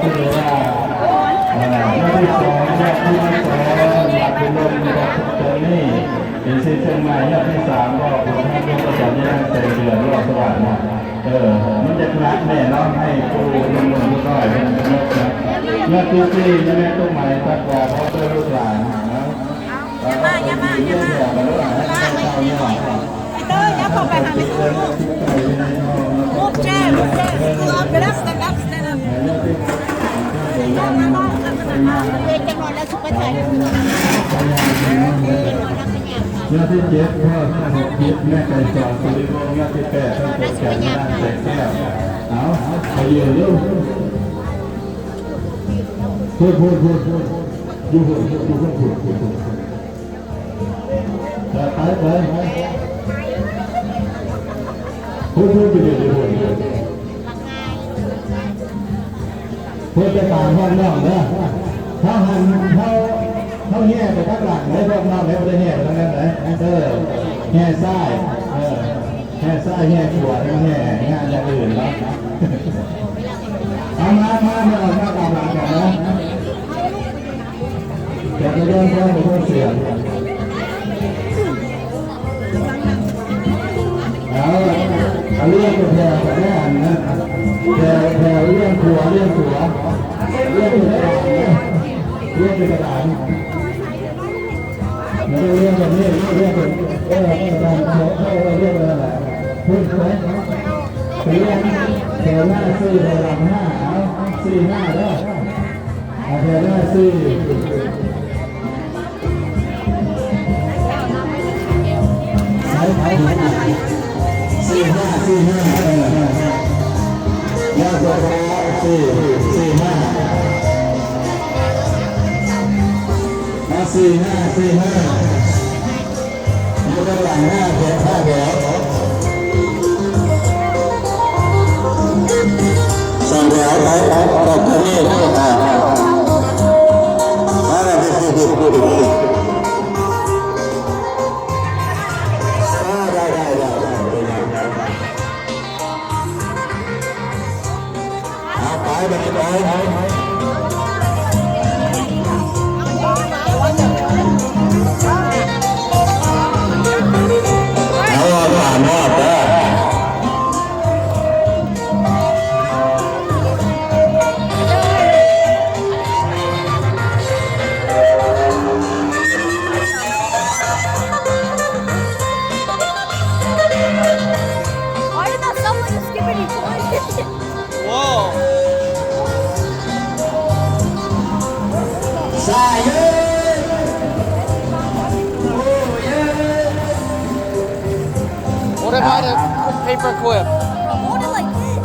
ຄືວ່າ ເອີ ຍອດທີສອງ ຍອດທີສອງ ຍອດພິລົມ ຍອດຕອນນີ້ເປັນເຊຍງໃໝ່ ຍອດທີສາມ ກໍຂອງທ່ານ ດອກເຕີ ຍານແສງເດືອນ ລອດສະຫວັນເນາະ. ເອີ ມັນຈະໜັກແນ່ເນາະ ໃຫ້ຜູ້ໜຸ່ມໆ ຜູ້ນ້ອຍເພິ່ນຍົກເນາະ. ຍອດທີສີ່ ຍາແມ່ຕົວໃໝ່ ຕັກບາດ ເອົາເດີລູກຫຼານເນາະ. ຍອດທີເຈັດ ພໍ່ສະໜົກຈິດ ແມ່ໄກ່ສອນ ສຸລິວົງ. ຍອດທີແປດ ທ່ານ ກົດແກ້ວ ນາງແສງແກ້ວ. ເອົາ ໄປຢືນຢູ່ ພຸ້ນ ພຸ້ນ ພຸ້ນ ຢູ່ພຸ້ນ ຢູ່ພຸ້ນ ພຸ້ນ ພຸ້ນ ພຸ້ນ. ໄປ ໄປ ໄປ ພຸ້ນ ພຸ້ນ ໄປຢືນຢູ່ພຸ້ນ. ເພິ່ນໄປຕາມພວກນ້ອງເດີ. ເຮົາຫັນ ເຮົາ ເຮົາແຫ່ໄປທາງຫຼັງເດີ ພວກນ້ອງເດີ ບໍ່ໄດ້ແຫ່ໄປທາງນັ້ນເດີ. ເອີ ແຫ່ຊ້າຍ ເອີ ແຫ່ຊ້າຍ ແຫ່ຂວາ ແຫ່ງານຢ່າງອື່ນເນາະ. ເອົາມາ ມາ ມາ ມາຕາມຫຼັງກັນເນາະ. ຈັກກະຍານໄຟບໍ່ຕ້ອງສຽງ. ເອົາ ເອົາລຽນໄປແຖວກັນແດ່ ອັນນັ້ນ ແຖວ ແຖວລຽນຂົວ ລຽນຂົວ ລຽນເປັນກະດານ ລຽນເປັນກະດານ. ມັນຕ້ອງລຽນແບບນີ້ ລຽນເປັນ ເອີ ເອີ ຕາມແຖວ ເອີ ລຽນໄປນັ້ນແຫຼະ. ພຸ້ນໄປ ໄປລຽນແຖວໜ້າສີ່ ແຖວຫຼັງຫ້າ. ເອົາ ສີ່ ຫ້າ ເດີ. ອາ ແຖວໜ້າສີ່ ໄປ ໄປ ໄປ ສີ່ ຫ້າ ສີ່ ຫ້າ ເອີ ແລ້ວກໍສີ່ ສີ່ ຫ້າ ມາ ສີ່ ຫ້າ ສີ່ ຫ້າ. ຢູ່ຂ້າງຫຼັງຫ້າແຖວ ຫ້າແຖວ ສອງແຖວ ໄປ ໄປ ໄປ ຕົກຕົງນີ້ ອ່າ ມາແລ້ວ ອ່າ ໄດ້ ໄດ້ ໄດ້ ໄດ້ ໄດ້ ເອົາໄປ ໄປ ໄປ ເອົາ ເອົາ ເອົາ ເອົາ ເອົາ ເອົາ Why did that sound like a Skibidi toy? Whoa. ສາຍເອີຍ ໂອ້ເອີຍ. What about a paper clip? Hold it like this.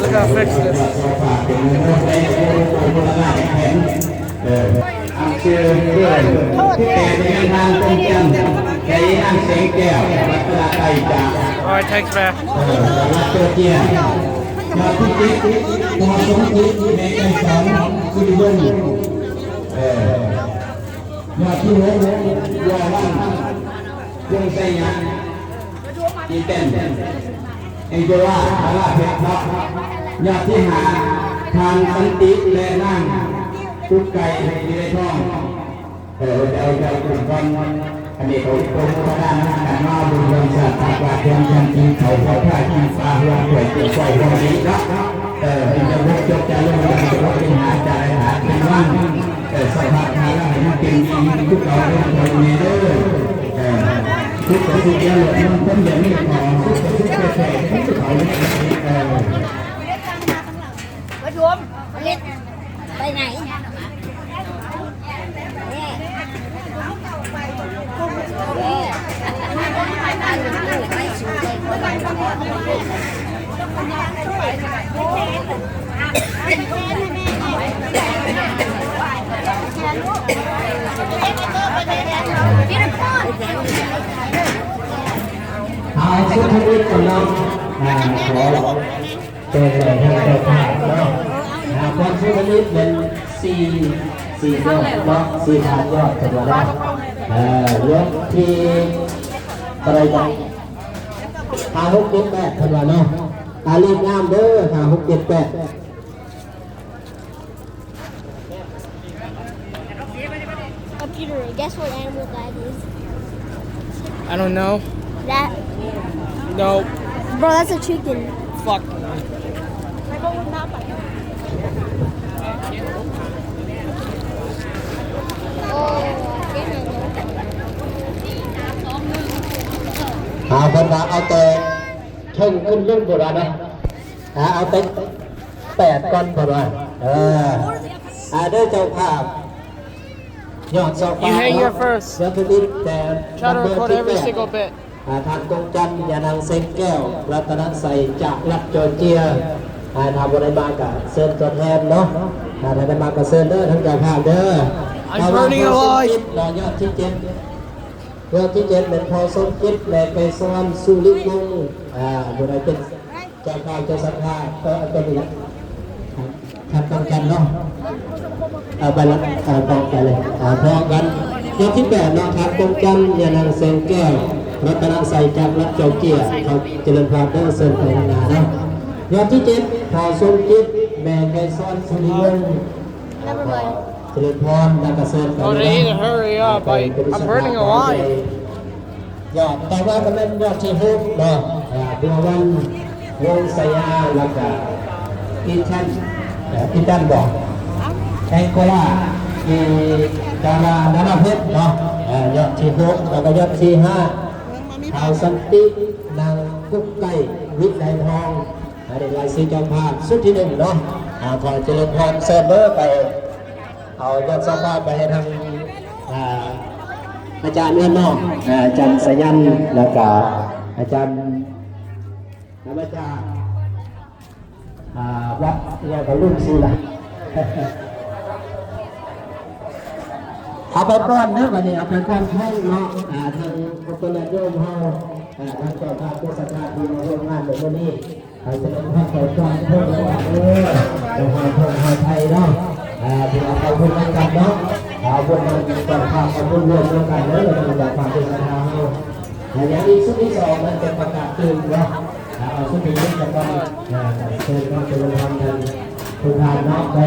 Look how fixed it is. ເອີ ອັນເຊີນເດີ ທີ່ແປດໄປຍັງທາງກົມຈັນ ໄປ ນາງແສງແກ້ວ ລັດຕະນະໄຊຈາກ All right, thanks, man. ເອີ ລັດຈອເຈຍ. ຍອດທີເຈັດ ພໍ່ສົມຈິດ ແມ່ໄກສອນ ສຸລິວົງ. ເອີ ຍອດທີຫົກ ບົວວັນ ວົງໄຊຍະ ອີແຕນ ເອັງໂກລາ ພາລາເພັດເນາະ. ຍອດທີຫ້າ ທ່ານສັນຕິ ແລະ ນາງກຸກໄກ່ ວິໄລທອງ. ເອີ ເຈົ້າ ເຈົ້າ ເຈົ້າ ກ່ອນ ອັນນີ້ເຂົາໂປຣໂມທນານຳກັນເນາະ ບຸນຮ່ວມຊາດ ຊາດວາດ ເພື່ອນແຜ່ນດິນ ເຂົ້າພວກພາກິນປາ ຮ່ວມຖ້ວຍກິນຖ້ວຍ ຮ່ວມດີເນາະ. ເອີ ເປັນເຈົ້າວົງຈົບຈາລຸງ ເປັນເຈົ້າວົງເປັນຫາຈາກໄດ້ຖານ ເປັນວັງ ເອີ ສະພາບມາລາໃຫ້ມັນເປັນດີຄືເກົ່າເດີ ພໍ່ແມ່ເດີ. ເອີ ທຸກກະທຸກຢ່າລົດ ມັນຄົນຢ່າມີຂອງ ທຸກກະທຸກແທ້ໆ ຄືເຂົາເອີ. ປະຊຸມ ເລັດ ໄປໄຫນ? ເອົາ ສຸດທະວິດກ່ອນເນາະ ອ່າ ຂໍ ແຕ່ງໃຫ້ທາງເຈົ້າພາບເນາະ. ອ່າ ຄວາມສຸດທະວິດແມ່ນສີ່ ສີ່ຍອດເນາະ ສີ່ພັນຍອດ ເພິ່ນວ່າເນາະ. ເອີ ຍົກທີເທົ່າໃດ? ຫ້າ ຫົກ ເຈັດ ແປດ ເພິ່ນວ່າເນາະ. ອ່າ ເລກງາມເດີ ຫ້າ ຫົກ ເຈັດ ແປດ. Computer, guess what animal that is? I don't know. That. No. Bro, that's a chicken. Fuck. Oh, I didn't know. ເອົາເພິ່ນວ່າເອົາແຕ່ເທິງຂຶ້ນເລີຍ ເພິ່ນວ່າເນາະ. ອ່າ ເອົາແຕ່ແປດກ່ອນເພິ່ນວ່າ. ເອີ ອ່າ ເດີເຈົ້າພາບ ຍອດຊອກຟ້າ You hang ເນາະ here first. ເສືອທະວິດ ແຕ່ Try to record every single bit. ອ່າ ທ່ານກົງຈັນ ຍານາງ ແສງແກ້ວ ລັດຕະນະໄຊ ຈາກລັດຈອເຈຍ. ອ່າ ຖ້າບໍ່ໄດ້ມາກະເຊີນຕົວແທນເນາະ. ຖ້າໄດ້ມາກະເຊີນເດີ ທາງເຈົ້າພາບເດີ. I'm burning alive. ຍອດທີເຈັດ ຍອດທີເຈັດແມ່ນພໍ່ສົມຈິດ ແມ່ໄກສອນ ສຸລິວົງ. ອ່າ ຜູ້ໃດເປັນເຈົ້າພາບເຈົ້າສັດທາ ກໍເອົາຕົວນີ້ລະ ທ່ານກຳກັນເນາະ. ເອົາໄປລະ ເອົາ ຕ້ອງໄປເລີຍ ອ່າ ພ້ອມກັນ. ຍອດທີແປດເນາະ ທ່ານກົງຈັນ ຍານາງ ແສງແກ້ວ ລັດຕະນະໄຊ ຈາກລັດຈອເຈຍ. ຂໍຈະເລີນພອນເດີ ເຊີນໄປທາງໜ້າເນາະ. ຍອດທີເຈັດ ພໍ່ສົມຈິດ ແມ່ໄກສອນ ສຸລິວົງ. ຂໍຈະເລີນພອນ ແລ້ວກໍເຊີນໄປເລີຍເນາະ. Oh, they need to hurry up. I, I'm burning alive. ຍອດຕໍ່ມາກໍແມ່ນຍອດທີຫົກເນາະ ອ່າ ບົວວັນ ວົງໄຊຍາ ແລ້ວກະອີແທນ ເອີ ອີແທນບໍ ແອງໂກລາ ອີດາລາ ດາລາເພັດເນາະ. ເອີ ຍອດທີຫົກ ແລ້ວກໍຍອດທີຫ້າ ທ້າວສັນຕິ ນາງກຸກໄກ່ ວິໄລທອງ. ອັນນີ້ລາຍຊື່ເຈົ້າພາບຊຸດທີໜຶ່ງເນາະ. ອ່າ ຂໍຈະເລີນພອນ ເຊີນເດີ ໄປ ເອົາຍອດຊາວພາບໄປໃຫ້ທາງ ອ່າ ອາຈານເຮືອນນອກ ອາຈານສາຍັນ ແລ້ວກະອາຈານ ອາຈານ ອ່າ ວັດ ອີຫຍັງກໍລືມຊື່ລະ. ເອົາໄປກ່ອນເດີ ບັດນີ້ເອົາໄປກ່ອນເນາະ. ອ່າ ທາງຄົນຍາດໂຍມເຮົາ ອ່າ ທາງເຈົ້າພາບຜູ້ສັດທາທີ່ມາຮ່ວມງານໃນມື້ນີ້ ໃຫ້ສະເລັດພະໄປກ່ອນເພິ່ນເດີ ໄປຫາເພິ່ນຫາໄທເນາະ. ອ່າ ທີ່ເອົາບຸນນຳກັນເນາະ ເອົາບຸນນຳກັນ ເຈົ້າພາບເອົາບຸນຮ່ວມນຳກັນເດີ ບັນດາພາບເທດສະດາເຮົາ. ອ່າ ຢ່າງອີກຊຸດທີສອງນັ້ນເປັນປະກາດຕື່ມເນາະ. ອ່າ ເອົາຊຸດທີໜຶ່ງກ່ອນ ອ່າ ເຊີນເນາະ ເຊີນທ່ານ ທຸກທ່ານເນາະ ໄປ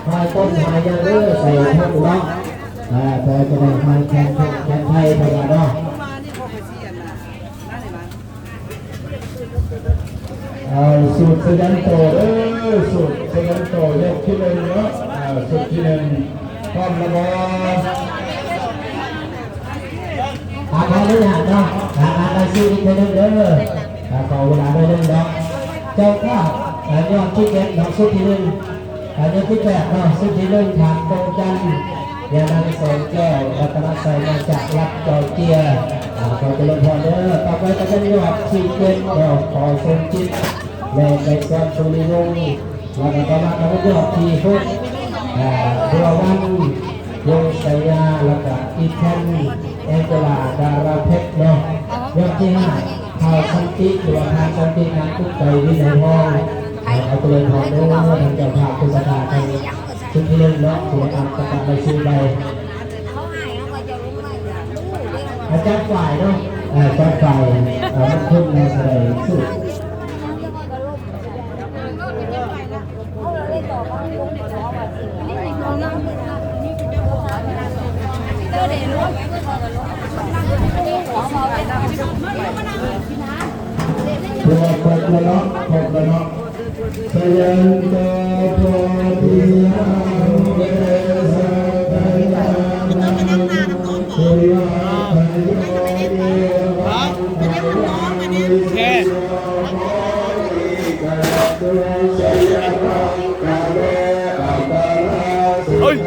ຫອຍຕົ້ນຫອຍຫຍັງເດີ ໃສ່ທຸງເນາະ. ອ່າ ເພື່ອຈະໄດ້ຫອຍແຄນທຸງແຄນໄທເພິ່ນວ່າເນາະ. ເອົາ ຊຸດສະຍັນໂຕເດີ ຊຸດສະຍັນໂຕ ຍກທີໜຶ່ງເນາະ. ອ່າ ຊຸດທີໜຶ່ງ ພ້ອມແລ້ວບໍ່? ອ່າ ຂໍອະນຸຍາດເນາະ ອ່າ ອ່ານລາຍຊື່ອີກເທື່ອໜຶ່ງເດີ ອ່າ ຂໍເວລາໜ້ອຍໜຶ່ງເນາະ. ເຈົ້າພາບ ອ່າ ຍອດທີເຈັດເນາະ ຊຸດທີໜຶ່ງ ອ່າ ຍອດທີແປດເນາະ ຊຸດທີໜຶ່ງ ທ່ານ ໂກງຈັນ ຍານາງ ແສງແກ້ວ ລັດຕະນະໄຊ ມາຈາກລັດຈອເຈຍ. ອ່າ ຂໍຈະເລີນພອນເດີ. ຕໍ່ໄປກໍເປັນຍອດທີເຈັດເນາະ ພໍ່ສົມຈິດ ແມ່ໄກສອນ ສຸລິວົງ. ແລ້ວກໍຕໍ່ມາກໍເປັນຍອດທີຫົກ ອ່າ ບົວວັນ ວົງໄຊຍາ ແລ້ວກໍອີແທນ ແອງເກລາ ດາລາເພັດເນາະ. ຍອດທີຫ້າ ທ້າວສັນຕິ ຫຼືວ່າທ່ານສັນຕິ ນາມກຸດໄກ ວິໄນທອງ. ຂໍເຈະເລີນພອນເດີ ທ່ານເຈົ້າພາບຜູ້ສັດທາ ທ່ານສຸດທີ່ໜຶ່ງເນາະ ຜູ້ນຳປະກາດລາຍຊື່ໄປ. ອາ ຈັດຝ່າຍເນາະ ເອີ ຈັດຝ່າຍ ເອີ ມັນຄົນໃນສະໄດສຸດ. ຄົບແລ້ວເນາະ ຄົບແລ້ວເນາະ. ສະຍັນຕາໂພທິຮັງ ເດຊະທະຍານັງ ໂຄຍະທະໂຍ ເຄ ເອີຍ.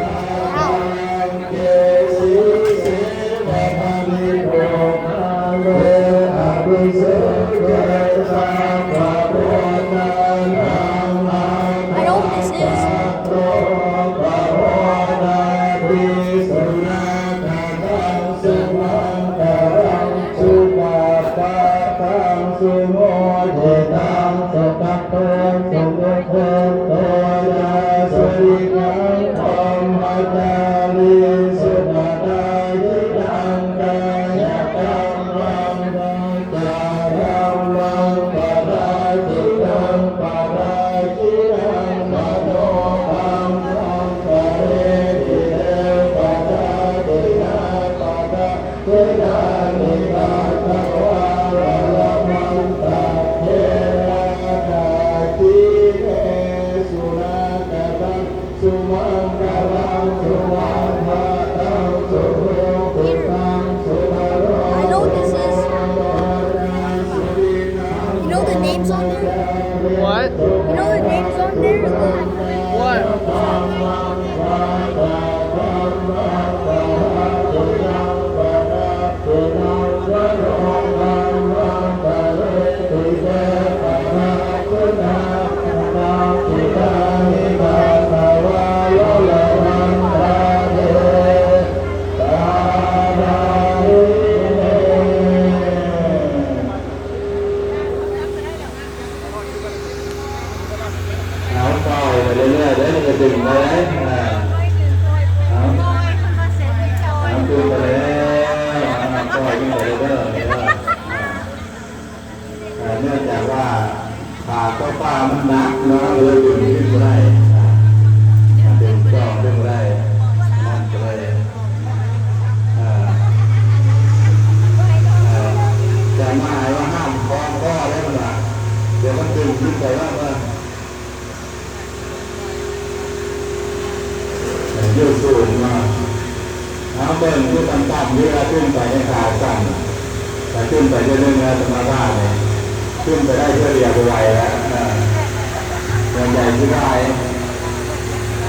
ເອົາ ປ່ອຍໄປເລື້ອຍໆເດີ ນີ້ກະດຶງໄດ້ເດ້. ເອົາ ເອົາ ຂຶ້ນໄປແລ້ວ ເອົາ ປ່ອຍຂຶ້ນໄປເດີ. ເອີ ເນື່ອງຈາກວ່າຂາເຈົ້າປ່າມັນໜັກເນາະ ເລີຍດຶງຂຶ້ນບໍ່ໄດ້ ດຶງຈອກຂຶ້ນບໍ່ໄດ້ ນັ້ນກະເລີຍ ເອີ ເອີ ຈະໝາຍວ່າຫ້າມຄອງຄໍເດ້ ເພິ່ນວ່າ ດຽວມັນດຶງຂຶ້ນໄປວ່າ ຢູ່ສູງເນາະ. ເຮົາເບິ່ງຢູ່ຕ່ຳໆ ເວລາຂຶ້ນໄປໃນຂາສັ້ນ ຖ້າຂຶ້ນໄປເທື່ອໜຶ່ງແລ້ວ ສະມາດານີ້ ຂຶ້ນໄປໄດ້ເທື່ອດຽວບໍ່ໄຫວແລ້ວ. ເອີ ສ່ວນໃຫຍ່ຊິຫຼາຍ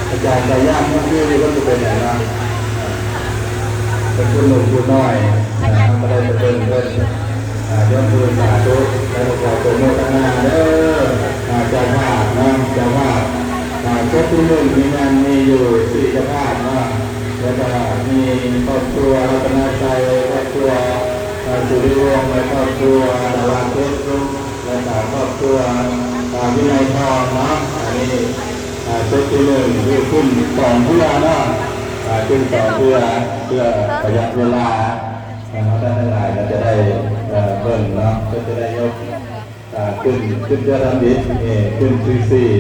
ອາຈານສາຍຍາດ ເມື່ອຄືນີ້ເພິ່ນກະເປັນຫຍັງເນາະ ເປັນຄົນໜຸ່ມຜູ້ນ້ອຍ ເຮົາກະໄດ້ໄປເບິ່ງເພິ່ນ. ອາ ຍົກມືສາທຸ ແລ້ວກະຂໍໂປຣໂມທນາເດີ ອາ ເຈົ້າພາບເນາະ ເຈົ້າພາບ ອາ ສົບທີໜຶ່ງນີ້ແມ່ນມີຢູ່ສີ່ເຈົ້າພາບເນາະ ແລ້ວກະມີຄອບຄົວລັດຕະນະໄຊ ຄອບຄົວ ອາ ສຸລິວົງ ແລະ ຄອບຄົວດາລາເພັດ ແລະກະຄອບຄົວ ອາ ວິໄນທອງເນາະ. ອັນນີ້ ອາ ສົບທີໜຶ່ງ ຢູ່ຂຶ້ນສອງເທື່ອເນາະ ອາ ຂຶ້ນສອງເທື່ອ ເພື່ອປະຢັດເວລາ ໃຫ້ເຮົາທ່ານທັງຫຼາຍກໍຈະໄດ້ ເອີ ເບິ່ງເນາະ ເພິ່ນຈະໄດ້ຍົກ ອາ ຂຶ້ນ ຂຶ້ນເທື່ອທຳອິດ ເອີ ຂຶ້ນທີສີ່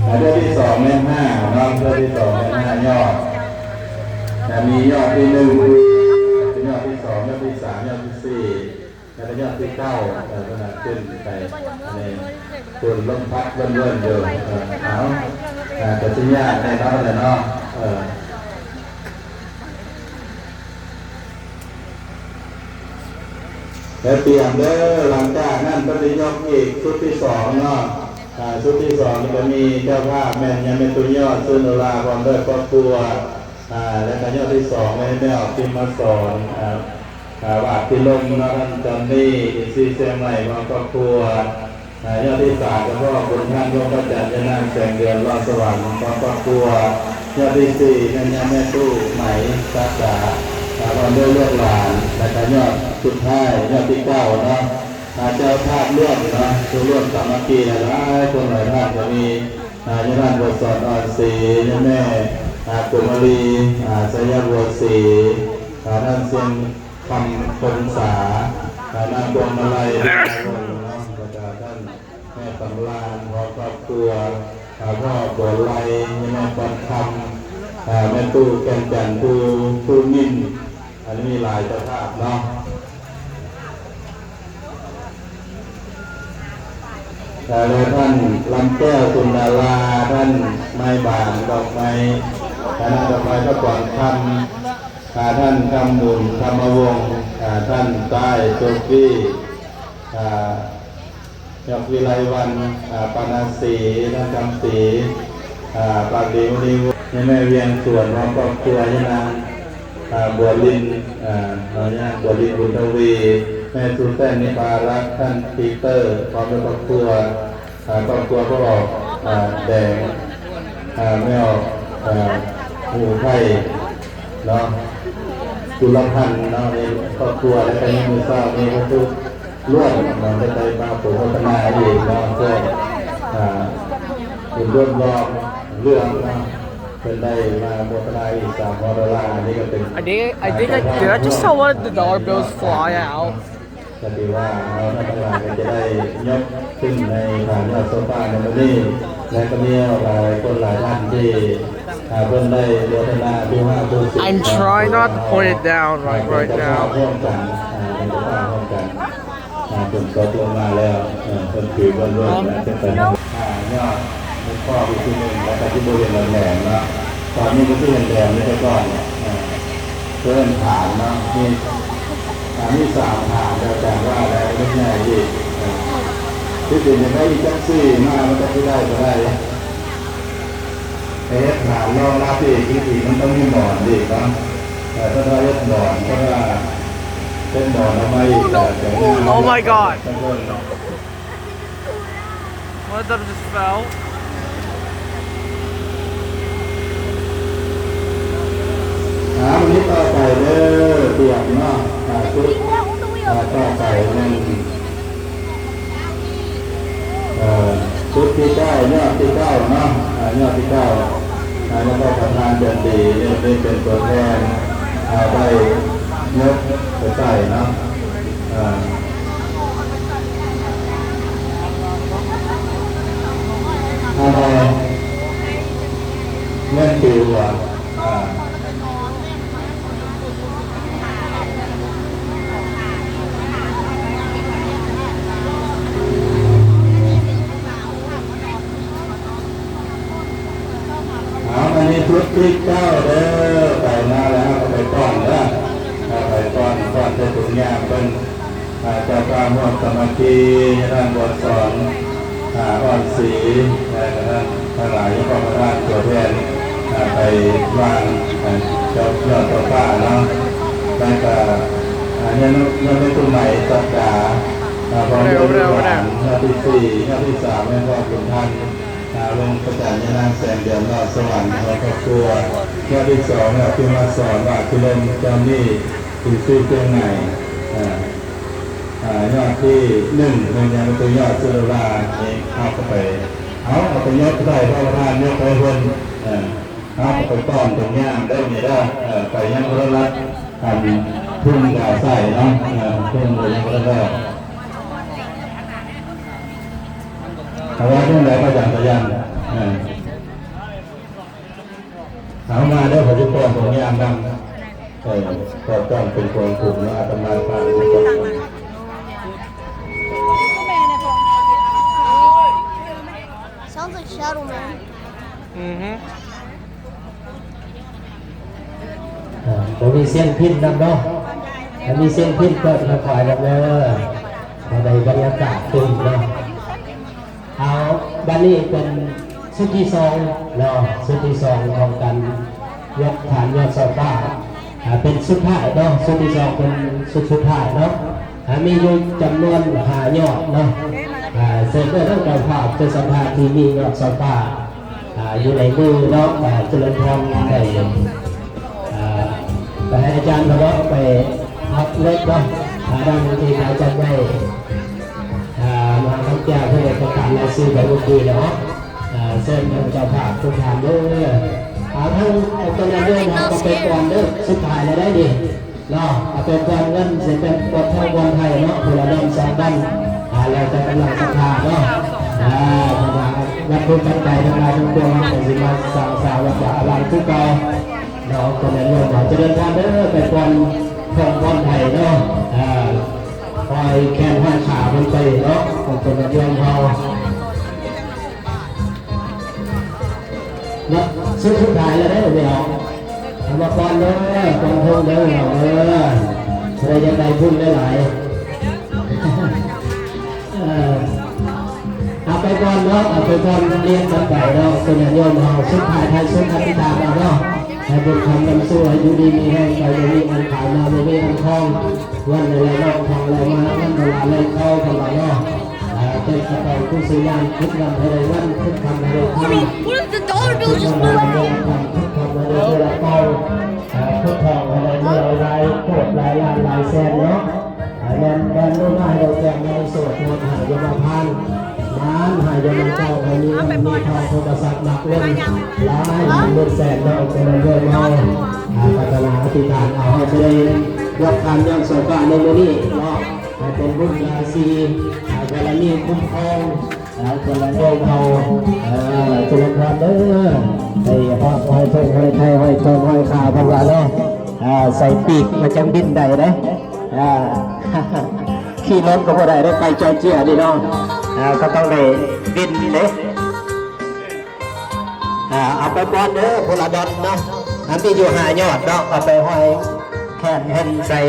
ອາ ເທື່ອທີສອງແມ່ນຫ້າເນາະ ເທື່ອທີສອງແມ່ນຫ້າຍອດ ອາ ມີຍອດທີໜຶ່ງ ຍອດທີສອງ ຍອດທີສາມ ຍອດທີສີ່ ແລ້ວກະຍອດທີເກົ້າ ເອີ ເພິ່ນຂຶ້ນໄປ ອັນນີ້ ຝົນລົມພັດເວີ້ນໆຢູ່ ເອີ ເອົາ ອາ ກະຊິຍາກແນ່ນອນແຫຼະເນາະ ເອີ. ແລ້ວຕຽມເດີ ຫຼັງຈາກນັ້ນເພິ່ນຊິຍົກອີກຊຸດທີສອງເນາະ ອາ ຊຸດທີສອງນີ້ກະມີເຈົ້າພາບແມ່ນຍາແມ່ຕູ້ຍອດ ເຊີນໂນລາ ພ້ອມດ້ວຍຄອບຄົວ ອາ ແລ້ວກະຍອດທີສອງແມ່ນແມ່ອອກ ພິມມະສອນ ອາ ອາ ວາດພິລົມເນາະ ທ່ານຈອນນີ ເອັຟຊີ ຊຽງໃໝ່ ພ້ອມຄອບຄົວ. ອາ ຍອດທີສາມ ກະພໍ່ບຸນທັນ ວົງພະຈັນ ຍານາງແສງເດືອນ ລອດສະຫວັນ ພ້ອມຄອບຄົວ. ຍອດທີສີ່ ແມ່ນຍາແມ່ຕູ້ ໄໝ ສັກດາ ອ່າ ພ້ອມດ້ວຍລູກຫຼານ ແລະກະຍອດສຸດທ້າຍ ຍອດທີເກົ້າເນາະ ອ່າ ເຈົ້າພາບລວມເນາະ ຜູ້ລວມສາມັກຄີຫຼາຍໆຄົນຫຼາຍທ່ານ ກະມີ ອ່າ ຍານາງບົວສອນ ອ່ອນສີ ຍາແມ່ ອ່າ ກົມມາລີ ອ່າ ໄຊຍະບົວສີ ອ່າ ທ່ານຊຽງຄຳ ພົນສາ ອ່າ ນາງພວງມາໄລ ນາງວົງເນາະ ແລະກະທ່ານ ແມ່ສຳລານ ພ້ອມຄອບຄົວ ອ່າ ພໍ່ບົວໄລ ແມ່ປອນຄຳ ອ່າ ແມ່ຕູ້ແກ່ນຈັນ ພູ ພູມິນ ອັນນີ້ມີຫຼາຍເຈົ້າພາບເນາະ ແລະ ແລະ ທ່ານ ລຳແກ້ວ ສຸນດາລາ ທ່ານ ໄມ້ບານ ດອກໄມ້ ຄະນະດອກໄມ້ ພະກອນຄຳ ອ່າ ທ່ານ ຄຳບຸນ ທຳມະວົງ ອ່າ ທ່ານ ຕ້າຍ ໂຊຟີ ອ່າ ຍອກວິໄລວັນ ອ່າ ປານາສີ ທ່ານຄຳສີ ອ່າ ປາກດີມຸນີວົງ ຍາແມ່ວຽງສວນ ພ້ອມຄອບຄົວ ຍານາງ ອ່າ ບົວລິນ ອ່າ ຍານາງບົວລິນ ບຸນທະວີ ແມ່ຊູແຊນ ນິພາລັດ ທ່ານ ປີເຕີ ພ້ອມດ້ວຍຄອບຄົວ ອ່າ ຄອບຄົວພໍ່ອອກ ອ່າ ແດງ ອ່າ ແມ່ອອກ ອ່າ ໝູ່ໄທ ເນາະ ຈຸລະພັນເນາະ ມີຄອບຄົວ ແລະກະມີມື້ເຊົ້າ ມີພະທຸລວມເນາະ ເພິ່ນໄດ້ມາໂປຣໂມທະນາອີກເນາະ ເພື່ອ ອ່າ ບຸນລວມລ້ອມເລື່ອງເນາະ ເພິ່ນໄດ້ມາໂມທະນາອີກສາມຮ້ອຍໂດລາ ອັນນີ້ກະເປັນ I think, I think I, did I just tell one of the dollar bills fly out? ກະຖືວ່າເຮົາທັງຫຼາຍກະຈະໄດ້ຍົກຂຶ້ນໃນຖານຍອດໂຊຟາໃນມື້ນີ້ ແລະກະມີຫຼາຍຄົນຫຼາຍທ່ານທີ່ ອ່າ ເພິ່ນໄດ້ໂມທະນາອະພິວາດຜູ້ສິດ I'm trying not to point it down, like, right now. ເປັນເຈົ້າພາບຮ່ວມກັນ ອ່າ ເປັນເຈົ້າພາບຮ່ວມກັນ ອ່າ ເພິ່ນກໍຕົກມາແລ້ວ ເອີ ເພິ່ນຖືເພິ່ນເບິ່ງນະ ເປັນໄປນຳ ອ່າ ຍອດ ໝູ່ຄອບອີກທີໜຶ່ງ ແລ້ວກະຊິບໍ່ເຫັນແຫຼມເນາະ ຕອນນີ້ກະຊິເຫັນແຫຼມຢູ່ແຕ່ກ່ອນ ເອີ ເພິ່ນຖາມເນາະ ມີ ອ່າ ມີສາມຖາມ ແລ້ວອາຈານວ່າແລ້ວ ມັນໃຫຍ່ອີກ ເອີ ທີ່ຈິງຢາກໄດ້ອີກຈັກສີ່ມາ ມັນກະຊິໄດ້ບໍ່ໄດ້ ໄປເຮັດຖານລອງຮັບອີກ ທີ່ຈິງມັນຕ້ອງມີໝອນອີກເນາະ ເອີ ຖ້າເຮັດໝອນ ຖ້າເຮັດໝອນເອົາມາອີກ Oh no! Oh my god! ເອີ What, that just fell? ອ່າ ວັນນີ້ຕໍ່ໄປເດີ ຕຽມເນາະ ອ່າ ຊຸດ ອ່າ ຕໍ່ໄປແມ່ນ ເອີ ຊຸດທີເກົ້າ ຍອດທີເກົ້າເນາະ ອ່າ ຍອດທີເກົ້າ ອ່າ ແລ້ວກໍປະທານຈັນດີ ນີ້ເປັນຕົວແທນ ອ່າ ໄດ້ຍົກໄປໃສ່ເນາະ ອ່າ ເອົາແມ່ນປິວ ອ່າ ເອົາ ອັນນີ້ຊຸດທີເກົ້າເດີ ໄປມາແລ້ວເຮົາກະໄປປ້ອນເດີ ເອົາໄປປ້ອນ ປ້ອນໃສ່ຖົງຍາງເພິ່ນ ອ່າ ເຈົ້າພາບຮ່ວມສາມັກຄີ ຍານາງບົວສອນ ອ່າ ອ່ອນສີ ແລະກະທ່ານທັງຫຼາຍ ຍານາງປະທານ ຕົວແທນ ອ່າ ໄປວາງ ອ່າ ເຈົ້າ ຍອດເຈົ້າຟ້າເນາະ ແລະກະ ອ່າ ຍານາງ ຍານາງແມ່ຕູ້ໃໝ່ ສັກດາ ອ່າ ພ້ອມດ້ວຍລູກຫຼານ ຍອດທີສີ່ ຍອດທີສາມ ແມ່ນພໍ່ບຸນທັນ ອ່າ ລົງພະຈັນ ຍານາງແສງເດືອນ ລອດສະຫວັນ ແລະຄອບຄົວ ຍອດທີສອງ ຍານາງພິມມາສອນ ວາດພິລົມ ຈອນນີ ເປັນຊື່ຈຽງໃໝ່ ອ່າ ອ່າ ຍອດທີໜຶ່ງ ແມ່ນຍານາງ ຍອດ ສຸດາລາ ເອງ ເອົາເຂົ້າໄປ ເອົາ ເອົາໄປຍົກໃສ່ ພະປະທານຍົກໃຫ້ເພິ່ນ ເອີ ເອົາໄປປ້ອນຕົງຍາງເດີ ນີ້ເດີ ເອີ ໄປຍັງໂທລະທັດ ອັນ ທຸ່ງກາໄຊເນາະ ເອີ ທຸ່ງໄປຍັງໂທລະທັດ ເອົາວ່າຈັ່ງໃດ ພະອາຈານສາຍັນ ເອີ ເອົາມາເດີ ຂ້ອຍຊິປ້ອນຕົງຍາງນຳ ເອີ ກໍຕ້ອງເປັນຂອງກຸ່ມເນາະ ອາດຕະມາພາບ Sounds like Shadow Man. ອືຮຶ ອ່າ ບໍ່ມີສຽງພິນນຳເນາະ ຖ້າມີສຽງພິນເປີດໃຫ້ຂ້ອຍນຳເດີ ພໍໄດ້ບັນຍາກາດຕື່ມເນາະ. ເອົາ ບາດນີ້ເປັນຊຸດທີສອງເນາະ ຊຸດທີສອງຂອງການ ຍອດຖານຍອດໂຊຟາ ອ່າ ເປັນສຸດທ້າຍເນາະ ຊຸດທີສອງເປັນຊຸດສຸດທ້າຍເນາະ ອ່າ ມີຢູ່ຈຳນວນຫ້າຍອດເນາະ ອ່າ ເຊີນເດີ ທາງເຈົ້າພາບເຈົ້າສັດທາທີ່ມີຍອດໂຊຟາ ອ່າ ຢູ່ໃນມືເນາະ ອ່າ ຈະເລີນພອນໄດ້ ອ່າ ໄປໃຫ້ອາຈານເພິ່ນເນາະ ໄປຮັບເລັກເນາະ ອາ ດັ່ງທີ່ອາຈານໃຫຍ່ ອາ ມະຫາສັງກະເພິ່ນໄດ້ປະກາດລາຍຊື່ໄປເມື່ອກີ້ແລ້ວເນາະ ອາ ເຊີນທາງເຈົ້າພາບທຸກທ່ານເດີ ອາ ທາງອອກຕົນຍາດໂຍມເຮົາກໍໄປກ່ອນເດີ ສຸດທ້າຍແລ້ວໄດ໋ນີ້ເນາະ ເອົາໄປກ່ອນ ເງິນຊິເປັນກວດທອງບ່ອນໄທເນາະ ຜູ້ລະດອນສອງດອນ ອາ ແລ້ວແຕ່ກຳລັງສັດທາເນາະ ອາ ເພາະວ່າວັດຖຸປັດໄຈທັງຫຼາຍທັງປວງ ເຮົາກໍຊິມາສ້າງ ສ້າງວັດວາອາຣາມຄືເກົ່າ ເນາະ ອອກຕົນຍາດໂຍມເຮົາ ຈະເດີນທາງເດີ ໄປກ່ອນ ຜ່ອນ ຜ່ອນໄຖເນາະ ເອີ ຫ້ອຍແຂນຫ້ອຍຂາເພິ່ນໄປເນາະ ອອກຕົນຍາດໂຍມເຮົາເນາະ ສຸດ ສຸດທ້າຍແລ້ວເດີ ເອົາມາກ່ອນເດີ ກ່ອນເທິງເດີ ເອົາເດີ ຜູ້ໃດຢາກໄດ້ບຸນຫຼາຍໆ ເອີ ເອົາໄປກ່ອນເນາະ ເອົາໄປກ່ອນ ລຽນກັນໄປເນາະ ເປັນຍາດໂຍມເຮົາ ສຸດທ້າຍທ້າຍສຸດ ອະທິຖານເອົາເນາະ ໃຫ້ບຸນຄຳນຳສູ່ ໃຫ້ຢູ່ດີມີແຮງ ໄປບໍ່ມີອັນຂາຍ ມາບໍ່ມີອັນຄອງ ເງິນໄຫຼນອນ ທອງໄຫຼມາ ເງິນໄຫຼເຂົ້າ ເພິ່ນວ່າເນາະ ເອີ ເຕັມກະເປົາ ຄືຊິຍາມ ຄິດວັນໃຫ້ໄດ້ວັນ ຄິດຄຳໃຫ້ໄດ້ຄຳ What is the dollar bill just moved? ເອີ ຄິດຄຳໃຫ້ໄດ້ມື້ລະເປົາ ເອີ ຄິດທອງໃຫ້ໄດ້ມື້ລະຫຼາຍໂກດ ຫຼາຍລ້ານ ຫຼາຍແສນເນາະ ແມ່ນ ແມ່ນມື້ມາໃຫ້ໄດ້ແຈ້ງ ໃຫ້ໂຊດ ໃຫ້ຍາມາພານ ມານໃຫ້ຍາມາເຈົ້າ ໃຫ້ມີເງິນມີທອງ ໂພກະຊັບໜັກລົງ ຫຼາຍລ້ານເງິນແສນເນາະ ເຈະເລີນເດີເນາະ ອາ ປາດຖະໜາອະທິຖານ ເອົາ ເຮົາຈະໄດ້ຮັບທານຍ້ອນໂຊກາໃນມື້ນີ້ເນາະ ໃຫ້ເປັນບຸນລາຊີ ອາ ບາລະມີຄຸ້ມຄອງ ອາ ເຈະເລີນເດີເນາະ ເອີ ເຈະເລີນພອນເດີ ໃຫ້ຮອດ ໃຫ້ເພິ່ນ ໃຫ້ໄທ ໃຫ້ໂຕນ ໃຫ້ຂາ ເພິ່ນວ່າເນາະ ອາ ໃສ່ປີກ ມັນຈັ່ງບິນໄດ້ເດ້. ອ່າ ຂີ່ລົດກໍບໍ່ໄດ້ເດ້ ໄປຈອດເຈ້ຍນີ້ເນາະ ອ່າ ກໍຕ້ອງໄດ້ບິນເດ້ ອ່າ ເອົາໄປກ່ອນເດີ ຜູ້ລະດອນເນາະ ອັນມີຢູ່ຫ້າຍອດເນາະ ເອົາໄປຫ້ອຍແຂນເພິ່ນໃສ່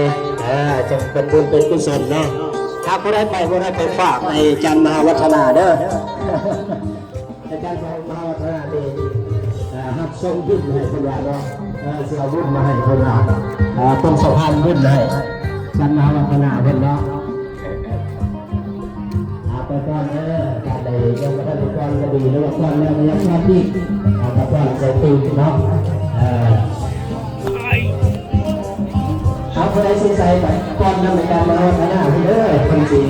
ອ່າ ຈັ່ງເປັນບຸນເປັນກຸສົນເນາະ ຖ້າຜູ້ໃດໄປບໍ່ໄດ້ ໄປຝາກໃຫ້ອາຈານມະຫາວັດທະນາເດີ. ອາຈານມະຫາວັດທະນານີ້ ເອີ ຮັບສົ່ງບຸນໃຫ້ເພິ່ນວ່າເນາະ ເອີ ຊິເອົາບຸນມາໃຫ້ເພິ່ນວ່າ ເປັນສະພານບຸນໃຫ້ ອາຈານມະຫາວັດທະນາເພິ່ນເນາະ ເອົາໄປກ່ອນເດີ ການໃດຍັງບໍ່ທັນໄດ້ກ່ອນກໍດີ ຫຼືວ່າກ່ອນແລ້ວກໍຢ່າກ່ອນອີກ ເອົາໄປກ່ອນໃສ່ຕື່ມເນາະ ເອີ ເອົາຜູ້ໃດຊິໃສ່ໄປກ່ອນນຳໃນການມະຫາວັດທະນາເພິ່ນເດີ ເພິ່ນຊິ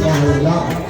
ຍ່າງເນາະ.